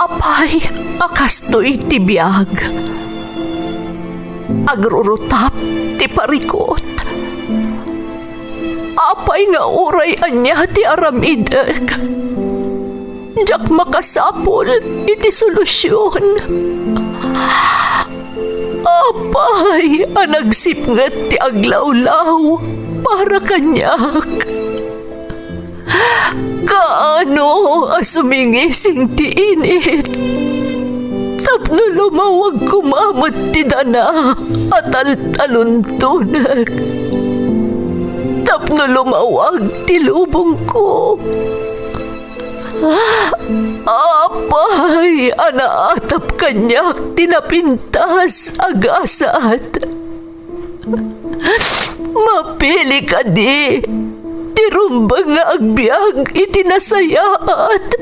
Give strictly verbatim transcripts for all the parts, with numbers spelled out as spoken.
Apay a kastoy ti biag? Agrurutap ti parikut. Apay nga uray ania ti aramidek, diak makasapul iti solusion. Apay a nagsipnget ti aglawlaw para kaniak? Kaano a sumingising ti init tapno lumawag koma met ti dana a taltaluntonek, tapno lumawag ti lubongko? Apay a naatap kaniak ti napintas a gasat? Mapili kadi ti rumbeng nga agbiag iti nasayaat,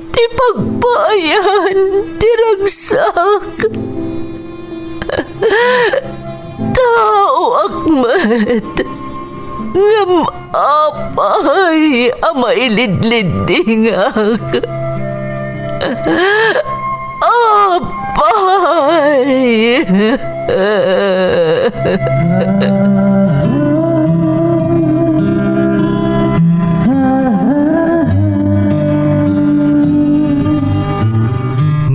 ti pagpaayan ti ragsak? Taoak met, ngem apay a mailidliddingak? Apay!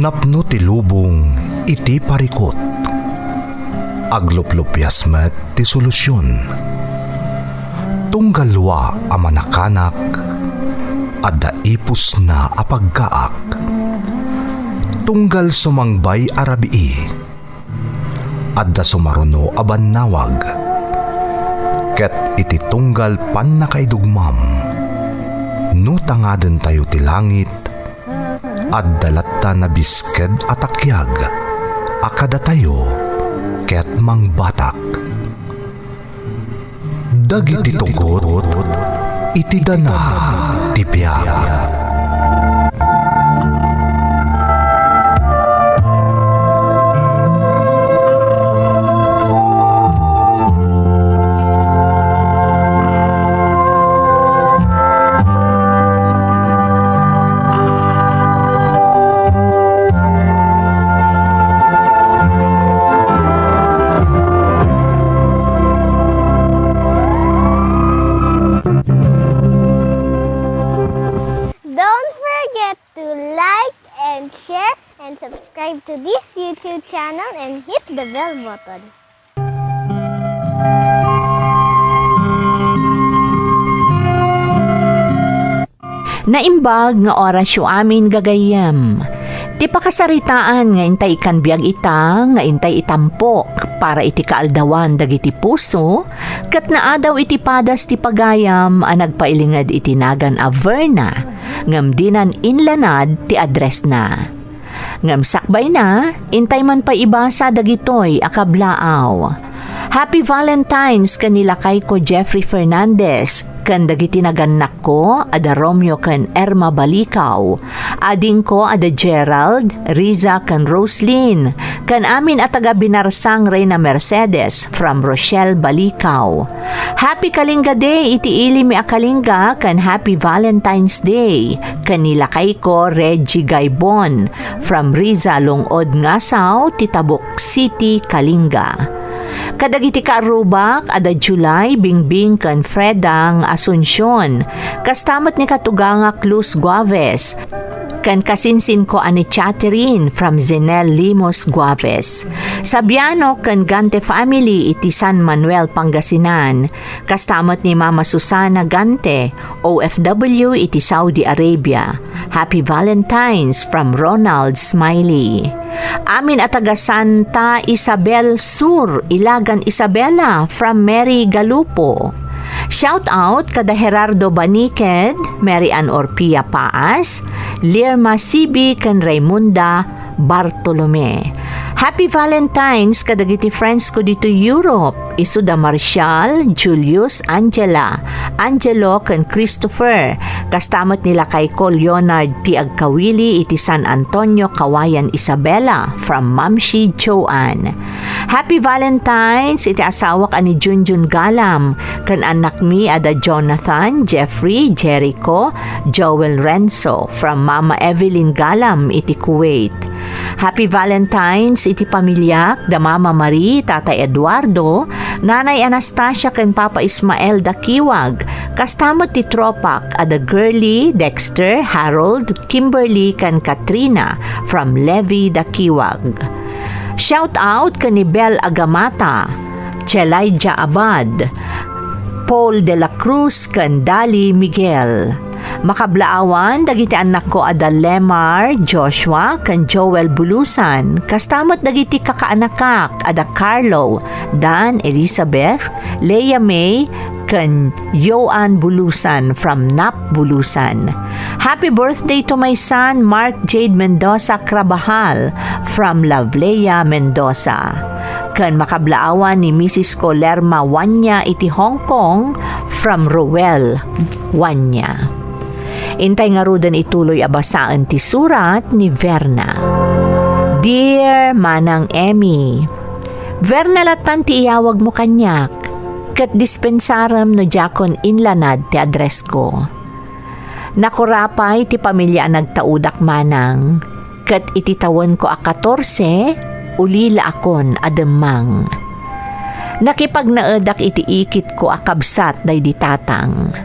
Napno ti lubong iti parikut. Agluplupias met ti solusion. Tunggal lua a manakanak, adda ipusna a paggaak. Tunggal sumangbay a rabii, adda sumaruno a bannawag. Ket iti tunggal pannakaidugmam, no tangadentayo ti langit, adda latta nabisked a takiag a kadatayo ket mangbatak. Dagiti tugot iti dana ti biag. Don't forget to like and share and subscribe to this YouTube channel and hit the bell button. Naimbag nga orasyo amin, gagayyem. Ti pakasaritaan nga intay ikkan biag ita nga intay itampok para iti kaaldawan dagiti puso, ket naadaw iti padas ti pagayam a nagpailinged iti nagan a Verna, ngem dinan inlanad ti addressna. Ngem sakbayna, intay man pay ibasa dagitoy a kablaaw. Happy Valentine's ken ni lakayko Jeffrey Fernandez, ken dagiti nagannakko a da Romeo ken Irma Balikaw, adingko a da Gerald, Riza ken Roslyn, ken amin a taga Binarsang Reina Mercedes from Rochelle Balikaw. Happy Kalinga Day iti ili mi a Kalinga ken Happy Valentine's Day ken ni lakayko Reggie Gaibon from Riza Lungod, Ngasaw ti Tabuk City, Kalinga. Kadagiti kaarrubak a da July, Bingbing ken Freda nga Asuncion, kasta met ni katugangak Luz Guaves, ken kasinsinko a ni Chatterin from Zenel Limos Guaves. Sabiano ken Gante family iti San Manuel, Pangasinan. Kasta met ni Mama Susana Gante, O F W iti Saudi Arabia. Happy Valentine's from Ronald Smiley. Amin a taga Santa Isabel Sur, Ilagan Isabela from Mary Galupo. Shout out kada Gerardo Baniked, Mary Ann Orpia Paas, Lirma Sibi ken Raymunda Bartolome. Happy Valentine's kadagiti friends ko ditoy Europe. Isu da Marshall, Julius, Angela, Angelo, ken Christopher. Kasta met ni lakay ko Leonard ti agkawili iti San Antonio, Kawayan, Isabela, from Mamshi Joanne. Happy Valentine's iti asawak a ni Junjun Galam, ken annakmi a da Jonathan, Jeffrey, Jericho, Joel, Renzo, from Mama Evelyn Galam iti Kuwait. Happy Valentine's iti pamiliak, da Mama Marie, Tatay Eduardo, Nanay Anastasia ken Papa Ismael da Kiwag, kasta met ti tropak a da Girly, Dexter, Harold, Kimberly, ken Katrina from Levi da Kiwag. Shout out ken ni Bel Agamata, Chelaija Abad, Paul de la Cruz, ken Dali Miguel. Makablaawan dagiti annakko a da Lemar, Joshua, ken Joel Bulusan, kasta met dagiti kakaanakak a da Carlo, Dan, Elizabeth, Leia May, ken Joan Bulusan from Nap Bulusan. Happy birthday to my son, Mark Jade Mendoza Crabajal from Lavlea, Mendoza. Ken makablaawan ni Misis ko Lerma Wanya iti Hong Kong from Roel Wanya. Intay ngaruden ituloy a basaen ti surat ni Verna. Dear Manang Emmy, Verna lattan ti iyawagmo kaniak, ket dispensarem no diakon inlanad ti addressko. Nakurapay ti pamilya a nagtaudak manang, ket iti tawenko a katorse, ulilaakon a demmang. Nakipagnaedak iti ikitko a kabsat daydi tatang.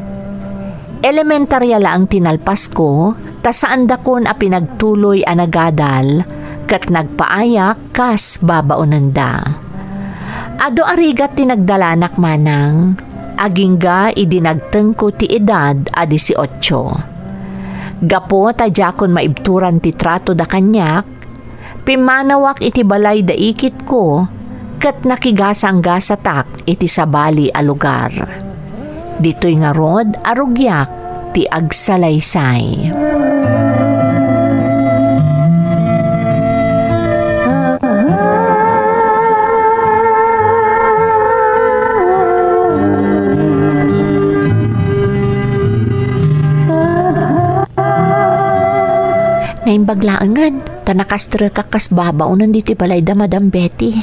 Elementaria laeng ti nalpasko, ta saandakon a pinagtuloy a nagadal, ket nagpaayak kas babaonenda. Adu a rigat ti nagdalanak manang, agingga idi nagtengko ti edad a dieciocho. Gapu ta diakon maibturan ti tratoda kaniak, pimmanawak iti balay da ikitko ket nakigasanggasatak iti sabali a lugar. Ditoy ngarud a rugiak ti agsalaysay. Naimbag laengen, ta nakastrekak kas babaonen ditoy balay da Madam Betty.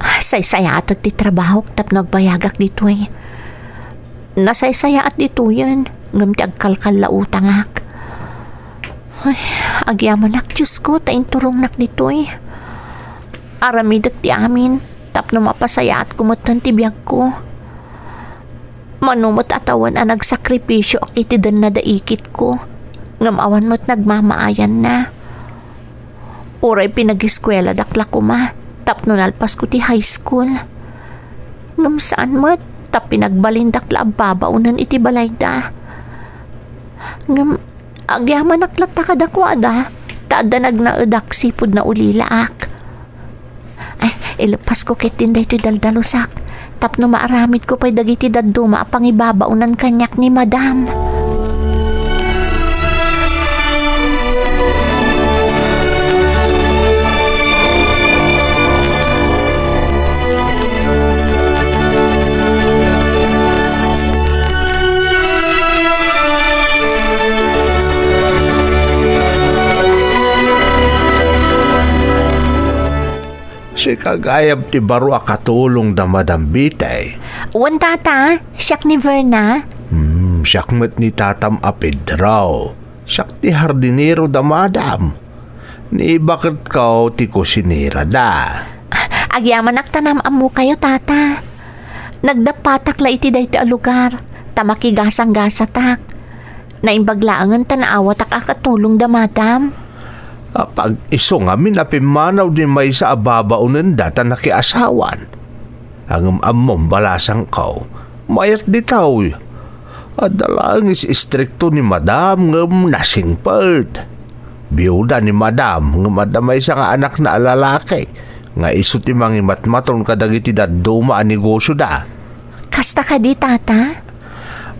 Ah, saysayaatek ti trabahok tapno agbayagak ditoy. Nasaysayaat ditoyen, ngem ti agkalkallautangak. Ay, agyamanak, Diosko, ta inturongnak ditoy. Aramidek ti amin, tapno mapasayaatko metten ti biagko. Mano met a tawen a nagsakripisioak iti denna da ikitko, ngem awan met nagmamaayanna. Uray pinagiskueladak la koma tapno nalpasko ti high school. Ngem saan met ta pinagbalindak la a babaonen iti balayda. Ngem agyamanak latta kadakuada, ta adda nagnaedak sipud naulilaak. Ay, ileppasko ketdin daytoy daldalusak, tapno maaramidko pay dagiti dadduma a pangibabaonan kaniak ni Madam. Sika gayam ti baro a katulong da Madam Bitay. Wen, Tata, siak ni Verna. Hmm, siak met ni Tatam a Pedro. Siak ti hardinero da Madam. Ni baketko ti kusinera da. Agyamanak ta naam-ammokayo, Tata. Nagdappatak la iti daytoy a lugar, ta makigasanggasatak. Naimbag laengen ta naawatak a katulong da Madam. Apag isu ngamin a pimmanaw di maysa a babaonenda ta nakiasawan. Ngem ammom, balasangko, mayat ditoy. Adda laeng is-istrikto ni Madam ngem nasingpet. Biuda ni Madam ngem adda maysa nga anakna a lalaki nga isu ti mangimatmaton kadagiti dadduma a negosioda. Kasta kadi, Tata?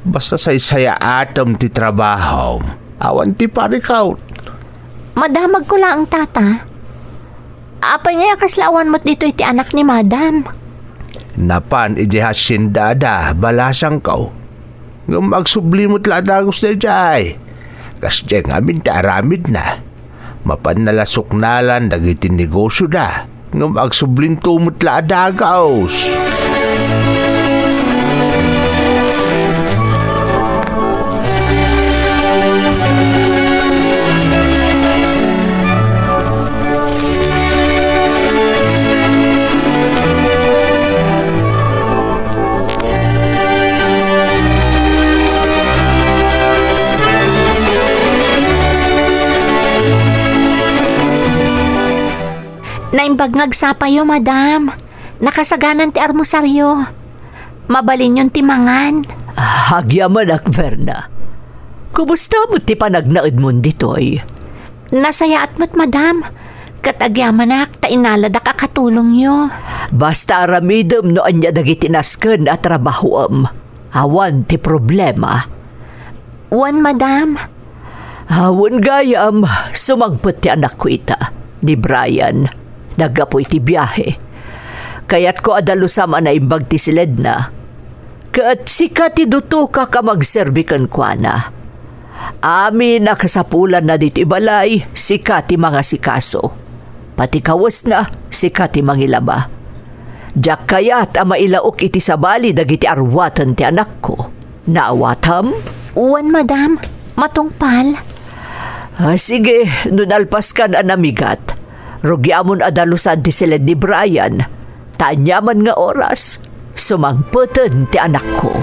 Basta saysayaatem ti trabahom, awan ti parikut. Madamagko laeng, Tata. Apay ngay a kasla awan met ditoy ti anak ni Madam? Napan idiay haciendada, balasangko. Ngem agsubli met la a dagus daydiay. Kasdiay ngamin ti aramidna. Mapanna la suknalan dagiti negosioda, ngem agsublinto met la a dagus. Naimbag nga agsapayo, madam. Nakasaganan ti armusaryo. Mabalinyon ti mangan. Ah, agyamanak, Verna. Kumusta met ti panagnaedmon ditoy? Nasayaat met, madam. Ket agyamanak ta inaladak a katulongyo. Basta aramidem no ania dagiti nasken a trabahoem. Awan ti problema. Wen, madam. Ah, wen gayam, sumangpet ti anakko ita, ni Brian. Naggapu iti biahe. Kayatko a dalusam a naimbag ti siledna. Ket sika ti dutokak a magserbi kenkuana. Amin a kasapulanna ditoy balay, sika ti mangasikaso. Pati kawesna, sika ti mangilaba. Diak kayat a mailaok iti sabali dagiti arwaten ti anakko. Naawatam? Wen, madam. Matungpal. Ah, sige, no nalpaskan a namigat, rugiamon a dalusan ti siled ni Brian. Ta aniaman nga oras, sumangpeten ti anakko.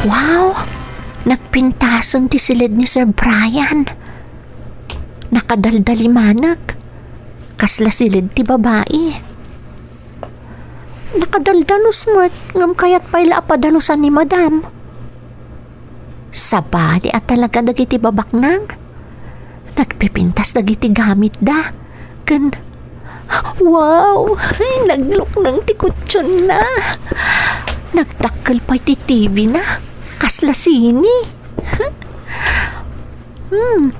Wow! Nagpintasen ti siled ni Sir Brian. Nakadaldalimanek. Kasla siled ti babai. Nakadaldalus met, ngem kayat pay la a padalusan ni madam. Sabali a talaga dagiti babaknang. Nagpipintas dagiti gamitda. Ken, wow! Ay, naglukneng ti kutsionna. Nagdakkel pay ti T V na. Kasla sine. Hmm.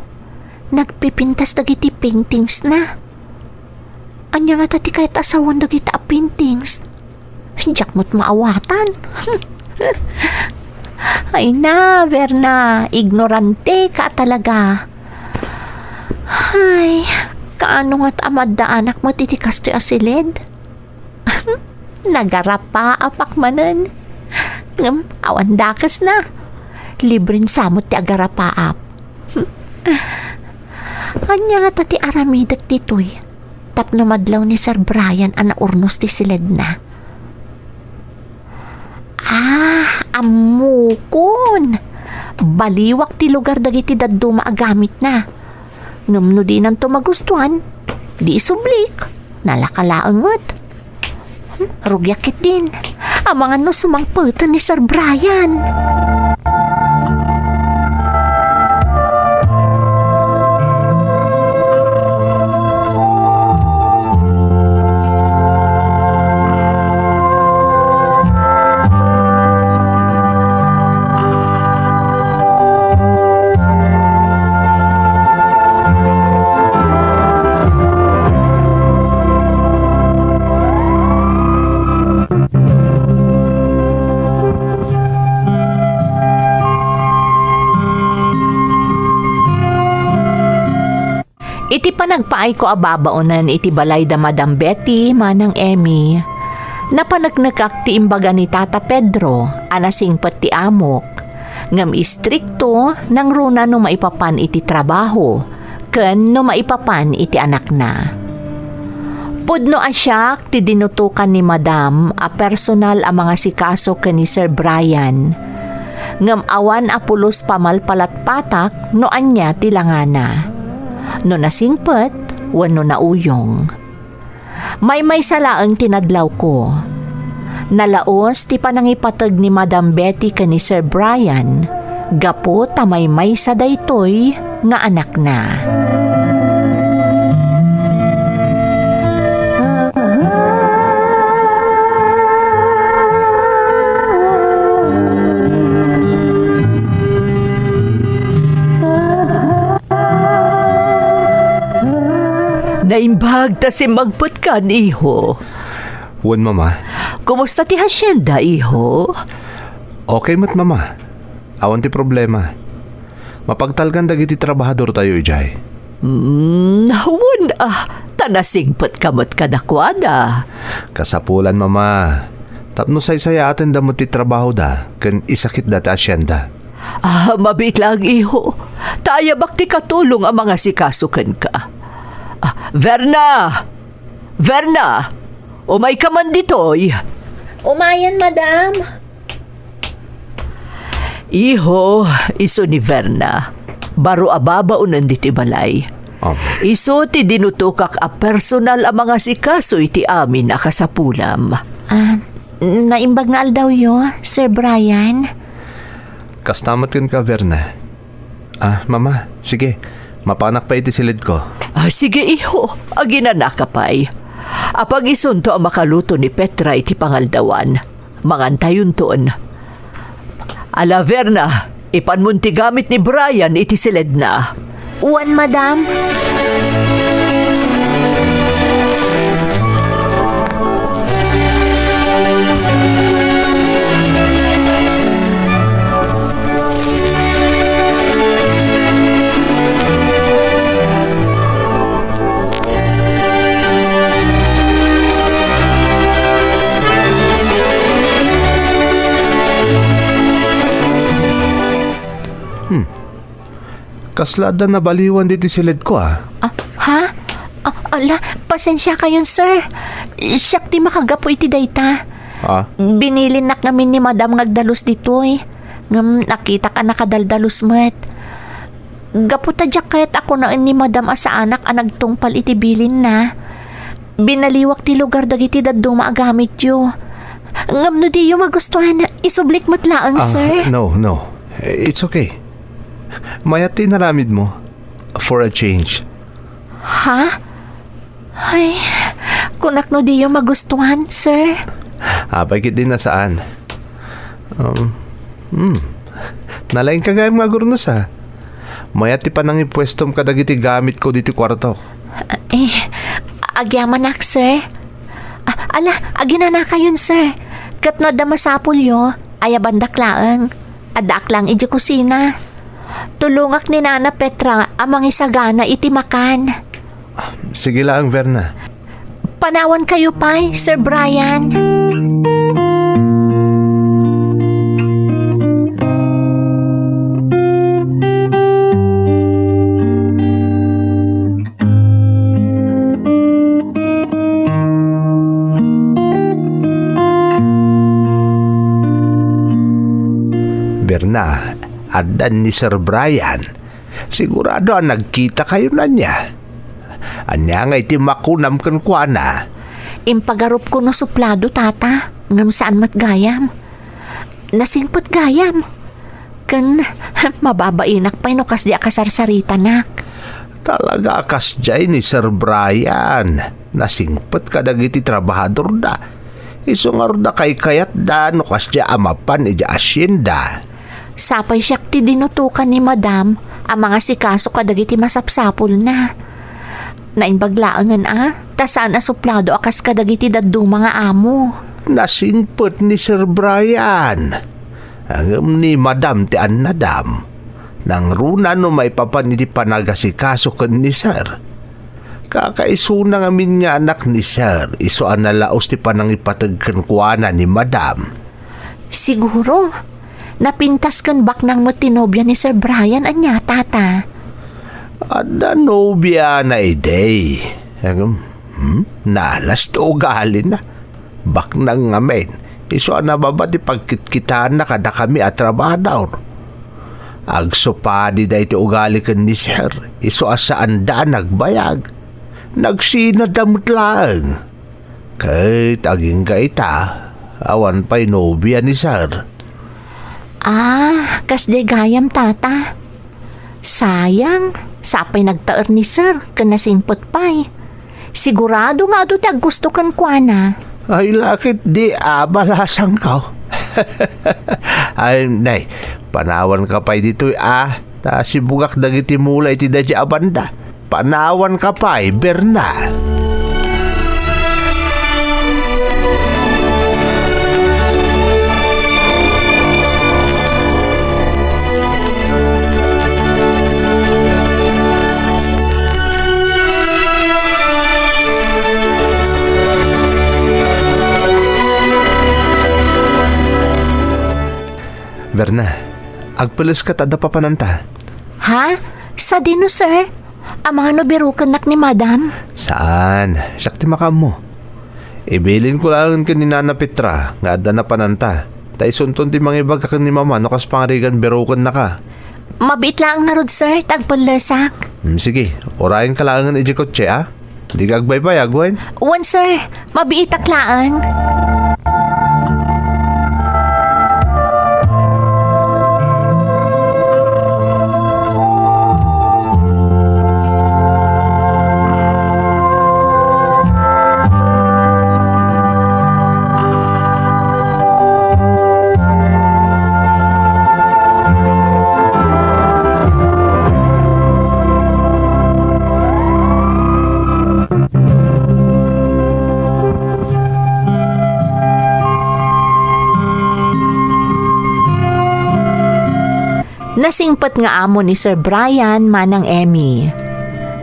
Nagpipintas dagiti paintings na. Ania ngata ti kayat a sawen dagita a paintings? Diak met maawatan. Ay na, Verna, ignorante ka talaga. Ay, kaano ngata a maddaanak met iti kastoy a siled? Nagarapaapak manen. Ngem awan dakesna. Libren sa met ti agarapaap. Ania ngata ti aramidek ditoy tapno madlaw ni Sir Brian a naurnos ti siledna? Ah, ammokon! Baliwak ti lugar dagiti dadduma a gamitna. Ngem no dinanto magustuan, di isublik. Nalaka laeng met. Hmm, rugiak ketdin. Amangan no sumangpeten ni Sir Brian. Iti panagpaayko a babaonen iti balay da Madam Betty, Manang Emmy, napaneknekak ti imbaga ni Tata Pedro a nasingpet ti amok, ngem istrikto nangruna no maipapan iti trabaho ken no maipapan iti anakna. Pudno a siak ti dinutokan ni Madam a personal a mangasikaso ken ni Sir Brian, ngem awan a pulos pamalpalatpatak no ania ti langana, no nasingpet wenno nauyong. Maymaysa laeng ti nadlawko. Nalaos ti panangipateg ni Madam Betty ken ni Sir Brian gapu ta maymaysa daytoy nga anakna. Naimbag ta simmagpetkan, iho. Wen, Mama. Kumusta ti hacienda, iho? Okay met, Mama. Awan ti problema. Mapagtalkan dagiti trabahadortayo idiay. Mm, wen, ah, ta nasingpetka met kadakuada. Kasapulan, Mama. Tapno saysayaaten da met ti trabahoda ken isakitda ti hacienda. Ah, mabiit laeng, iho. Ta ayabak ti katulong a mangasikaso kenka. Ah, Verna! Verna! Umayka man ditoy! Umayen, madam. Iho, isu ni Verna. Baro a babaonen ditoy balay. Amen. Isu ti dinutokak a personal a mangasikaso iti amin a kasapulam. Ah, naimbag nga aldawyo, Sir Brian. Kasta met kenka, Verna. Ah, Mama, sige. Mapanak pay iti siledko. Ah, sige, iho. Aginanaka pay. Apag isunto a makaluto ni Petra iti pangaldawan. Mangantayonton. Ala, Verna, ipanmon ti gamit ni Brian iti siledna. Wen, madam. Hmm. Kasla adda nabaliwan ditoy siledko, ah. Ah, ha? Ah, ala, pasensiakayon, sir. Siak ti makagapu iti dayta. Ah? Binilinnak ngamin ni Madam nga agdalus ditoy. Ngem nakitak a nakadaldalus met. Gapu ta diak kayat a kunaen ni Madam a saanak a nagtungpal iti bilinna, binaliwak ti lugar dagiti dadduma a gamityo. Ngem no diyo magustuhan, isublik met laeng, ah, sir. No, no. It's okay. Mayat ti inaramidmo. For a change. Ha? Ay, kunak no diyo magustuhan, sir. Apay ketdi a saan. Um, hmm. Nalaingka gayam nga agurnos, ah. Mayat ti panangipuestom kadagiti gamitko ditoy kuartok. Eh, agyamanak, sir. Ah, ala, aginanakayon, sir. Ket no adda masapulyo, ayabandak laeng. Addaak laeng idiay kusina. Tulongak ni Nana Petra a mangisagana iti makan. Sige laeng, Verna. Panawankayo pay, Sir Brian. Verna, adda ni Sir Brian. Sigurado a nagkitakayon ania. Ania ngay ti makunam kenkuana? Impagarupko no suplado, Tata, ngem saan met gayam. Nasingpet gayam. Ken mababainak pay no kasdi a kasarsaritanak. Talaga a kasdiay ni Sir Brian. Nasingpet kadagiti trabahadorda. Isu ngarud a kaykayatda no kasdiay a mapan idiay hacienda. Sapay siak ti dinutokan ni Madam a mangasikaso kadagiti masapsapulna. Naimbag laengen a, ta saan a suplado a kas kadagiti dadduma nga amo. Nasingpet ni Sir Brian. Ngem ni Madam ti annadam. Nangruna no maipapan iti panagasikaso ken ni Sir. Kakaisuna ngamin nga anak ni Sir, isu a nalaos ti panangipateg kenkuana ni Madam. Siguro, napintas ken baknang met ti nobia ni Sir Brian, ania, Tata? Adda nobiana idi. Ngem, hmm? Naalas ti ugalina. Baknang ngamin, isu a nababa ti pagkitkitaanna kadakami a trabahador. Agsupadi daytoy ugali ken ni Sir, isu a saanda a nagbayag. Nagsinadda met laeng. Ket agingga ita, awan pay nobia ni Sir. Ah, kasdiay gayam, Tata. Sayang, sapay nagtaer ni Sir ken nasingpet pay. Sigurado nga adu ti aggusto kenkuana. Ay, lakit di abalasangko. Ay, nay, panawanka pay ditoy, a, ta sibugak dagiti mula iti daydiay a banda. Panawanka pay, Berna. Berna, agpeleska ta adda papananta. Ha? Sadino, sir? Amangan no birokennak ni Madam? Saan, siak ti makaammo. Ibilinko laeng ken ni Nana Petra nga adda napananta. Ta isunton ti mangibaga ken ni Mama no kas pangarigan birokennaka. Mabiit laeng ngarud, sir, ta agpellesak. Hmm, sige, urayenka laengen idiay kotse, a? Dika agbaybayag, wen? Wen, sir. Mabiitak laeng. Nasingpet nga amo ni Sir Brian manang Emmy.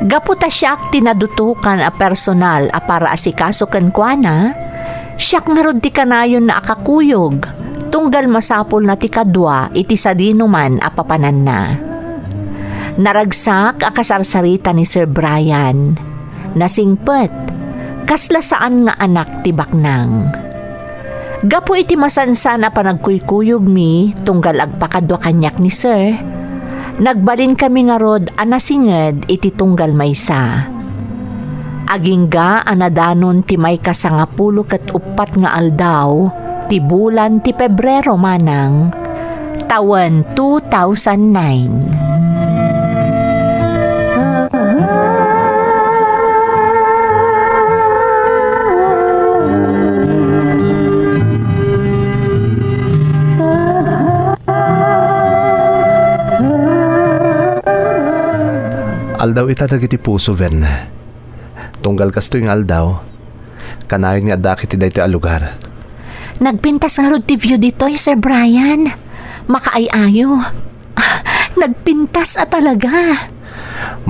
Gapu ta siak ti nadutokan a personal a paraasikaso kenkuana, siak ngarud ti kanayon a kakuyog, tunggal masapulna ti kadua iti sadinoman a papananna. Naragsak a kasarsarita ni Sir Brian. Nasingpet, kasla saan nga anak ti baknang. Gapu iti masansan a panagkuykuyogmi tunggal agpakadua kaniak ni Sir, nagbalinkami ngarud a nasinged iti tunggal maysa. Agingga a nadanon ti maikasangapulo ket uppat nga aldaw ti bulan ti Pebrero manang, tawen two thousand nine. Aldaw ita dagiti puso, Berna. Tunggal kastoy nga aldaw, kanayon nga addaak iti daytoy a lugar. Nagpintas ngarud ti view ditoy, Sir Brian. Makaay-ayo. Nagpintas a talaga.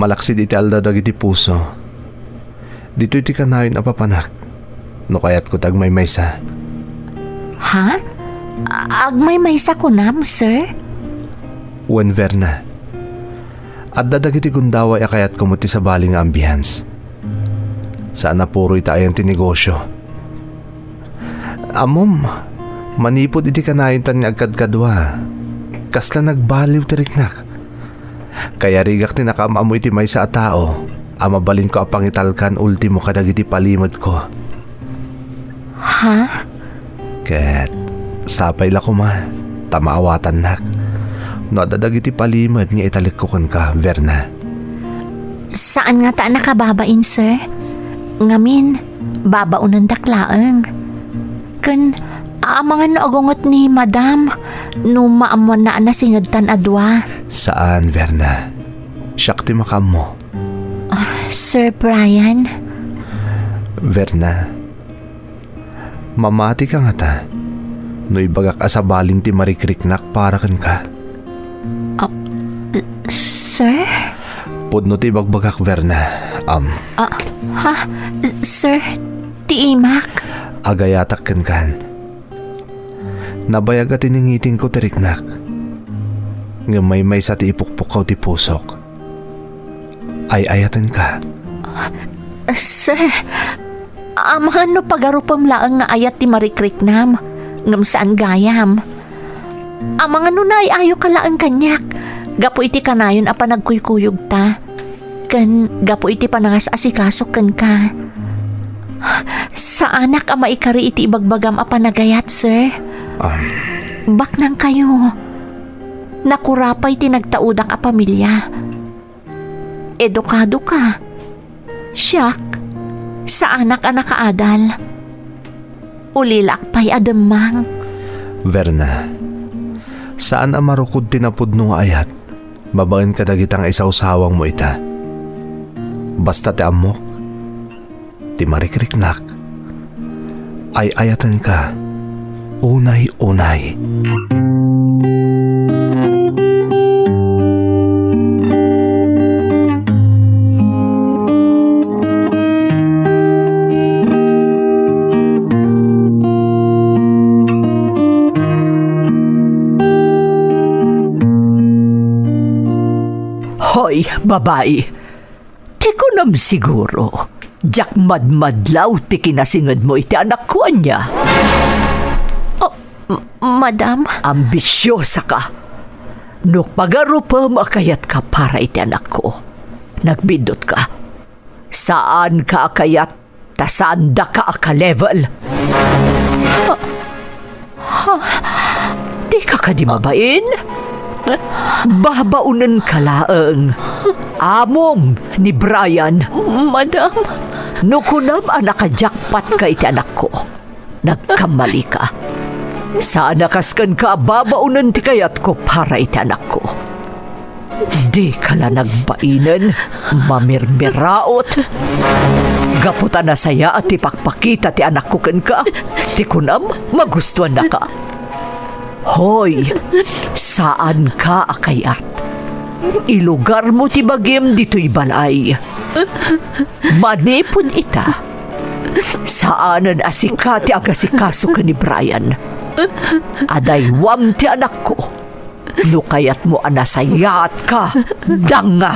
Malaksid iti aldaw dagiti puso. Ditoy ti kanayon a papanak. No kayatko ti agmaymaysa. Ha? A-, agmaymaysa kunam, sir? Wen, Verna. Adda dagiti gundaway a kayatko met ti sabali nga ambiance. Saan a puro ita ayan ti negosio. Ammom, manipud iti kanayon tan nga agkadkadua, kasla nagbaliw ti riknak. Kayarigak ti nakaam-ammo iti maysa a tao a mabalinko a pangitalkan ultimo kadagiti palimedko. Ha? Ket sapay la koma ta maawatannak no adda dagiti palimed nga italekko kenka, Verna. Saan ngata a nakababain, sir. Ngamin, babaonendak laeng. Ken amangan no agunget ni Madam no maammoanna a nasingedtan a dua. Saan, Verna. Siak ti makaammo. Ah, Sir Brian? Verna, mamatika ngata no ibagak a sabalin ti marikriknak para kenka? Ah, sir? Pudno ti ibagbagak, Verna. Am. Ah, ha? Sir, ti imak? Agayatak kenkan. Nabayag a tiningitingko ti riknak. Ngem maymaysa ti ipukpukkaw ti pusok. Ay-ayatenka. Sir, amangan no pagarupem laeng nga ayat ti marikriknam, ngem saan gayam. Amangan no naay-ayoka laeng kaniak, gapu iti kanayon a panagkuykuyogta, ken gapu iti panangas-asikasok kenka. Saanak a maikari iti ibagbagam a panagayat, sir. Ah. Baknang kayo. Nakurapay ti nagtaudak a pamilya. Edukado ka. Siak, saanak a nakaadal. Ulilaak pay a demmang. Verna, saan a marukod ti napudno nga ayat babaen kadagita nga isawsawangmo ita. Basta ti ammok, ti marikriknak, ay-ayatenka unay-unay. Hoy, babai! Ti kunam siguro, diak madmadlaw ti kinasingedmo iti anakko, ania? Oh, m-, madam. Ambisiosaka. No pagarupem a kayatka para iti anakko, nagbiddutka. Saanka a kayat ta saandaka a ka-level. Ha? Dika kadi mabain? Babaonenka laeng. Amom ni Brian. Madam. No kunam a naka-jackpot ka iti anakko, nagkammalika. Saan a kas kenka a babaonen ti kayatko para iti anakko. Dika la nagbainen, mamirmiraot. Gapu ta nasayaat ti pakpakita ti anakko kenka, ti kunam, magustuannaka. Hoy, saanka a kayat. Ilugarmo ti bagim ditoy balay. Manipud ita, saanen a sika ti agasikaso ken ni Brian. Adaywam ti anakko. No kayatmo a nasayaatka, danga!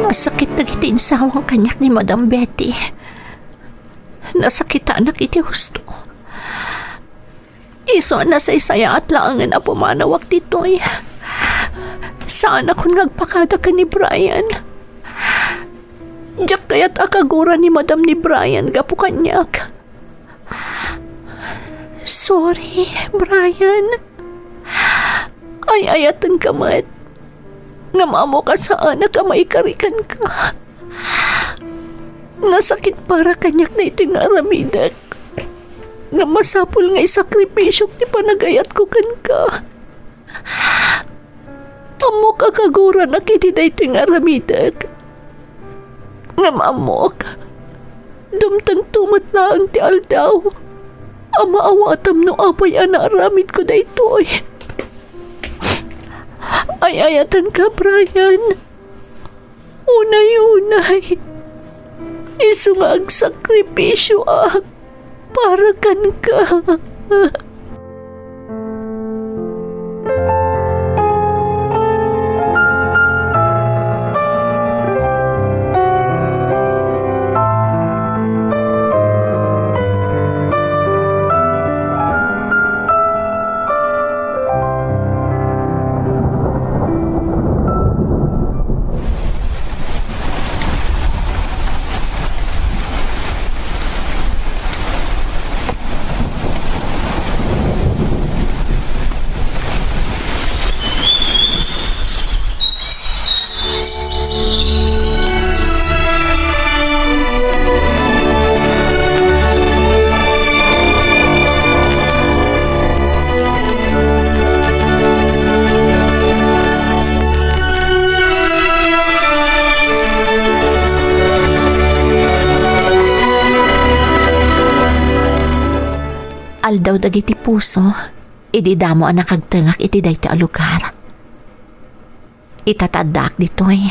Nasakit dagiti insawang kaniak ni Madam Betty. Nasakitanak iti husto. Isu a nasaysayaat laengen a pumanawak ditoy. Saanakon nga agpakada ken ni Brian. Diak kayat a kagura ni Madam ni Brian gapu kaniak. Sorry, Brian. Ay-ayatenka met. Ngem ammok a saanak a maikari kenka. Nasakit para kaniak daytoy nga aramidek. Ngem masapul nga isakripisiok ti panagayatko kenka. Ammok a kaguranak iti daytoy nga aramidek. Ngem ammok, dumtengto met laeng ti aldaw a maawatam no apay a naaramidko daytoy. Ay-ayatenka, Brian. Unay-unay, isu nga agsakripisioak para kenka. Aldaw dagiti puso, idi damo a nakagtengak iti daytoy a lugar. Ita ta addaak ditoy.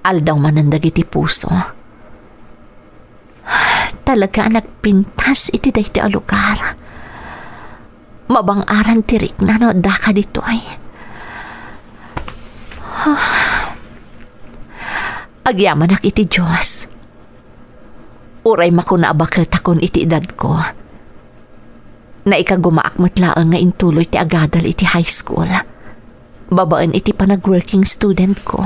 Aldaw manen dagiti puso. Talaga a nagpintas iti daytoy a lugar. Mabang-aran ti rikna no addaka ditoy. Agyamanak iti Dios. Uray makuna a baketakon iti edadko, naikagumaak met laeng nga intuloy ti agadal iti high school, babaen iti panag-working student ko.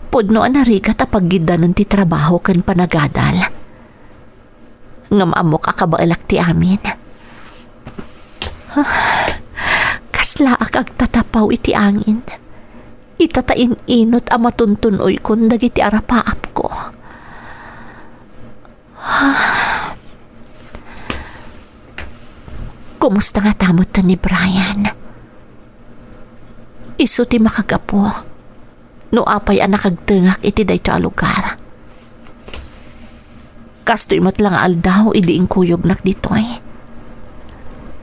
Pudno a narigat a paggiddanen ti trabaho ken panagadal. Ngem ammok a kabaelak ti amin. Kaslaak agtatapaw iti angin. Ita ta in-inut a matuntun-oykon dagiti arapaapko. Kumusta ngata metten ni Brian? Isu ti makagapu no apay a nakagtengak iti daytoy a lugar. Kastoy met la nga aldaw idi inkuyognak ditoy.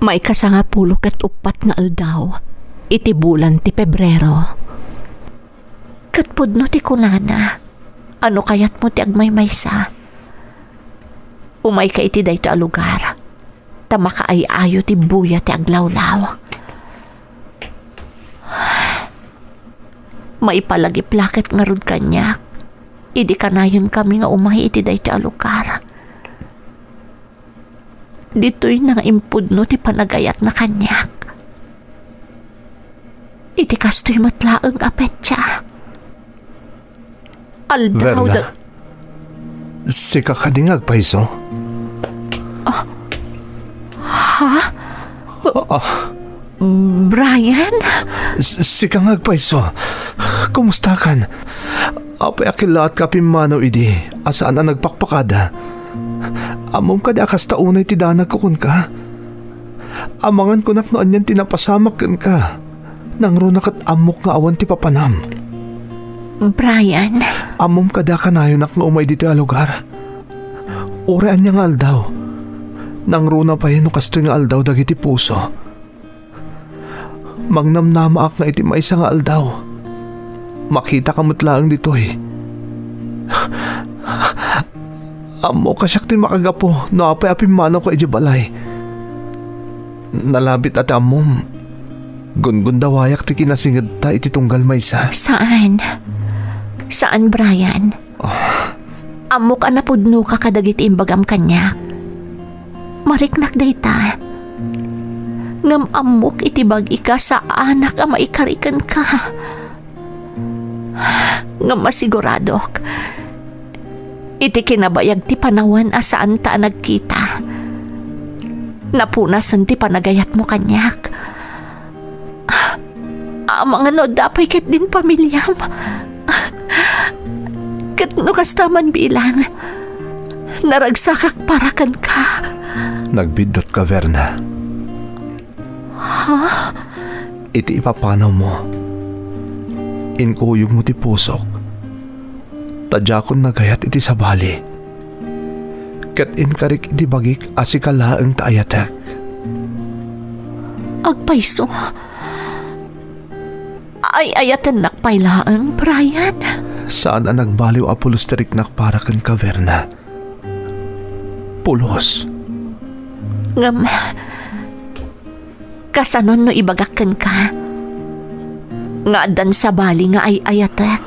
Maikasangapulo ket uppat nga aldaw iti bulan ti Pebrero. Ket pudno ti kunana, "Ano kayatmo ti agmaymaysa? Umayka iti daytoy a lugar, ta makaay-ayo ti buya ti aglawlaw." Maipalagip la ket ngarud kaniak idi kanayonkami nga umay iti daytoy a lugar. Ditoy na nga impudno ti panagayatna kaniak. Iti kastoy met laeng a petsa. Aldaw Verna. da- Sika kadi nga agpayso? Ah. Ha? Ah. Brian? S-, sika nga agpayso. Kumustakan? Apay a killaat ka pimmanaw idi a saan a nagpakpakada? Ammom kadi a kasta unay ti danagko kenka? Amangan kunak no anian ti napasamak kenka. Nangruna ket ammok nga awan ti papanam. Brian. Ammom kadi a kanayonak nga umay ditoy a lugar. Uray ania nga aldaw. Nangruna pay no kastoy nga aldaw dagiti puso. Mangnamnamaak nga iti maysa nga aldaw, makitaka met laeng ditoy. Ammok a siak ti makagapu no apay a pimmanawka idiay balay. Nalabit a ti ammom, gungundawayak ti kinasingedta iti tunggal maysa. Saan. Saan, Brian. Ah. Ammok a napudnoka kadagiti imbagam kaniak. Mariknak dayta. Ngem ammok iti bag-ika saanak a maikari kenka. Ngem masiguradok, iti kinabayag ti panawen a saanta a nagkita, napunasen ti panagayatmo kaniak. Amangan no adda pay ketdin pamiliam. Ket no kasta man bilang, naragsakak para kenka. Nagbiddutka, Verna. Ha? Iti ipapanawmo, inkuyogmo ti pusok, ta diakon nagayat iti sabali. Ket inkarik iti bagik a sika laeng ti ayatek. Agpayso. Ay-ayatennak pay laeng, Brian. Saan a nagbaliw a pulos ti riknak para kenka, Verna. Pulos. Ngem, kasanon no ibagak kenka nga addan sabali nga ay-ayatek?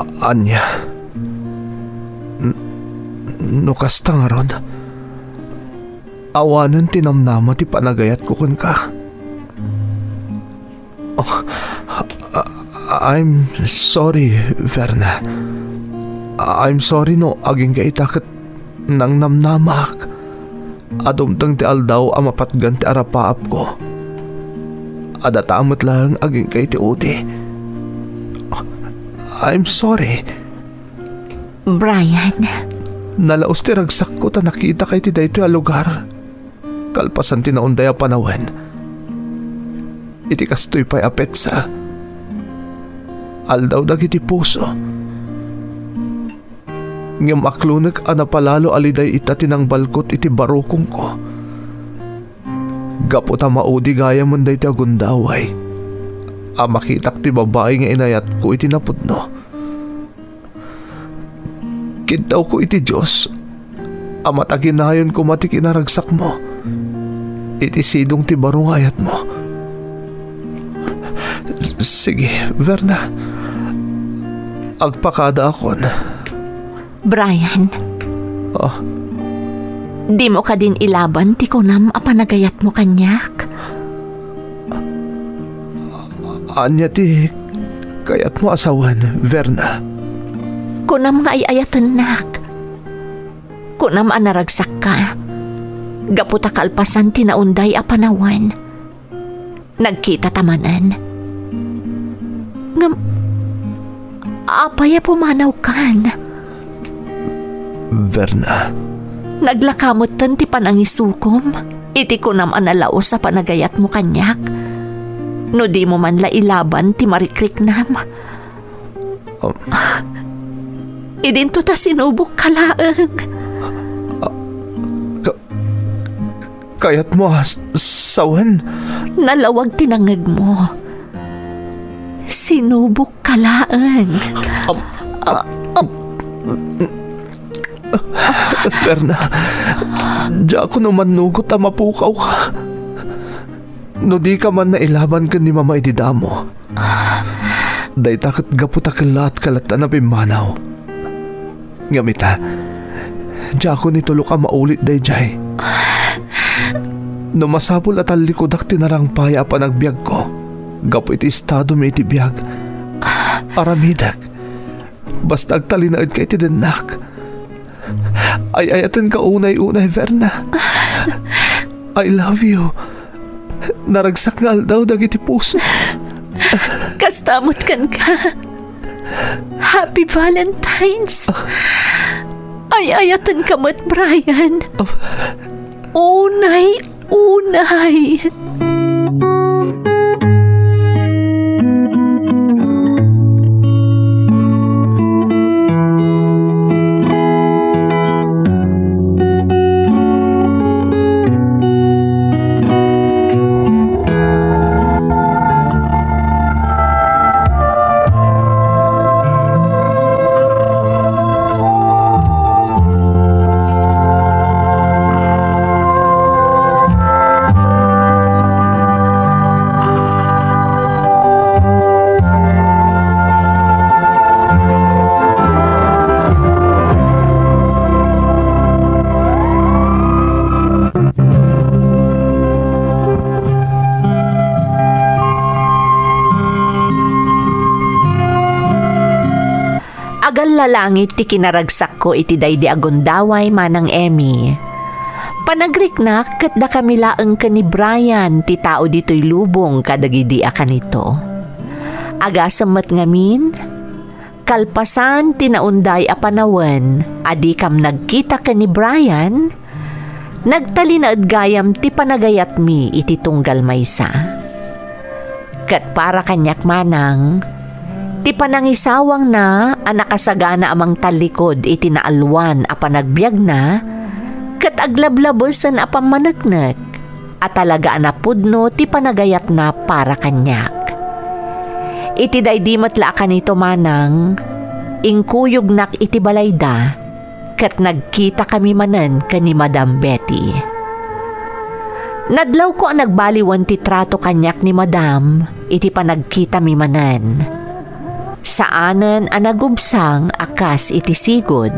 A-, ania? N-, no kasta ngarud, awanen ti namnama ti panagayatko kenka. Oh, I-, I'm sorry, Verna. I'm sorry no agingga ita ket nangnamnamaak a dumteng ti aldaw a mapatgan ti arapaapko. Adda ta met laeng agingga iti udi. I'm sorry. Brian. Nalaus ti ragsakko ta nakitaka iti daytoy a lugar. Kalpasan ti naunday a panawen, iti kastoy pay a petsa, aldaw dagiti puso. Ngem aklonek a napalalo a liday ita ti nangbalkot iti barukongko. Gapu ta maudi gayamen daytoy a gundaway a makitak ti babai nga inayatko iti napudno. Kintawko iti Dios a mataginayon koma ti kinaragsakmo iti sidong ti baro nga ayatmo. S-, sige, Verna. Agpakadaakon. Brian. Ah. Dimo kadin ilaban ti kunam a panagayatmo kaniak? Ania ti kayatmo a sawen, Verna? Kunam nga ay-ayatennak. Kunam a naragsakka. Gapu ta kalpasan ti naunday a panawen, nagkitata manen. Ngem, apay a pumanawkan? Verna. Naglaka metten ti panangisukom iti kunam a nalaus a panagayatmo kaniak. No dimo man la ilaban ti marikriknam. Um. Idinto ta sinubokka laeng. Ah, ka-, kayatmo a s-, sawen? Nalawag ti nangngegmo. Sinubokka laeng. Am-, am-, am-, Verna, diakon umannugot a mapukawka. No dika man nailaban ken ni Mama idi damo, dayta ket gapu ta kellaat ka latta a pimmanaw. Ngem ita, diakon itulok a maulit daydiay. No masapul a tallikudak ti narangpaya a panagbiagko gapu iti estadomi iti biag, aramidek. Basta agtalinaedka iti dennak. Ay-ayatenka unay-unay, Verna. I love you. Naragsak nga aldaw dagiti puso. Kasta met kenka. Happy Valentine's. Ay-ayatenka met, Brian. Unay-unay. Agallalangit ti kinaragsakko iti daydi a gundaway, Manang Emmy. Panagriknak ket dakami laeng ken ni Brian ti tao ditoy lubong kadagidi a kanito. Agasem met ngamin, kalpasan ti naunday a panawen a dikam nagkita ken ni Brian, nagtalinaed gayam ti panagayatmi iti tunggal maysa. Ket para kaniak, Manang, ti panangisawangna a nakasagana a mangtallikud iti naalwan a panagbiagna ket aglablabesen a pammaneknek a talaga a napudno ti panagayatna para kaniak. Iti daydi met la a kanito, Manang, inkuyognak iti balayda ket nagkitakami manen ken ni Madam Betty. Nadlawko a nagbaliwen ti trato kaniak ni Madam iti panagkitami manen. Saanen a nagubsang a kas iti sigud.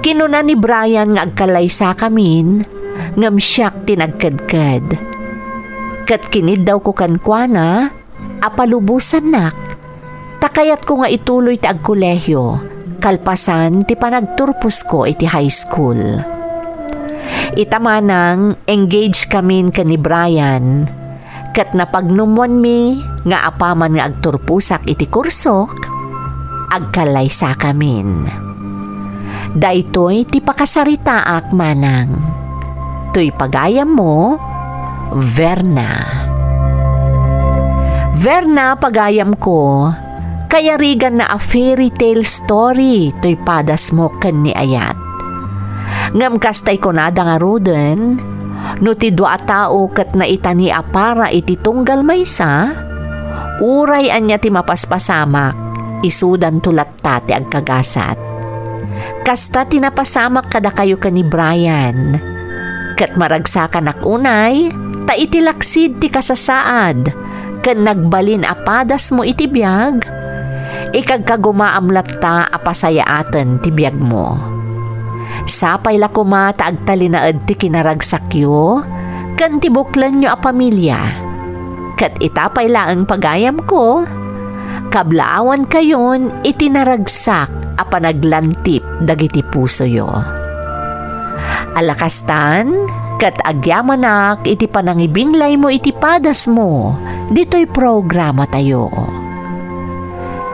Kinuna ni Brian nga agkallaysakamin, ngem siak ti nagkedked. Ket kiniddawko kenkuana a palubosannak, ta kayatko nga ituloy ti agkolehio kalpasan ti panagturposko iti high school. Ita, Manang, engaged kamin ken ni Brian, ket napagnumwanmi nga apaman nga agturposak iti kursok, agkallaysakamin. Daytoy ti pakasaritaak, Manang. Toy pagayammo, Verna. Verna, pagayamko, kayariganna a fairy tale story toy padasmo ken ni Ayat. Ngem kastay kunada ngaruden, no ti dua a tao ket naitani a para iti tunggal maysa, uray ania ti mapaspasamak, isudanto latta ti agkagasat. Kasta ti napasamak kadakayo ken ni Brian. Ket maragsakanak unay, ta iti laksid ti kasasaad ken nagbalin a padasmo iti biag, Ikagkagumaam latta a pasayaaten ti biagmo. Sapay la koma ta agtalinaed ti kinaragsakyo ken ti buklenyo a pamilia. Ket ita pay laeng pagayamko, kablaawankayon iti naragsak a panaglantip dagiti pusoyo. Alakastan, ket agyamanak iti panangibinglaymo iti padasmo ditoy programatayo.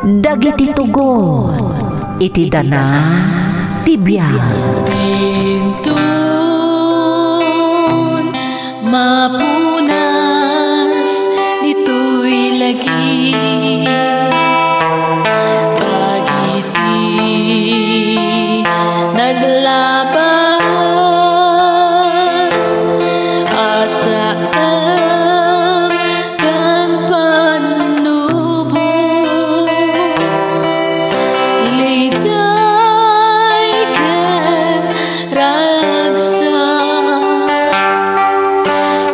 Dagiti tugot iti dana ti biag. Inton mapunas ditoy lagi, dagiti naglabas a saan ken pannubo. Liday ken ragsak,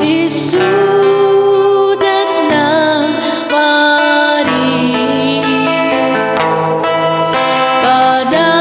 isudat nang paris. Kada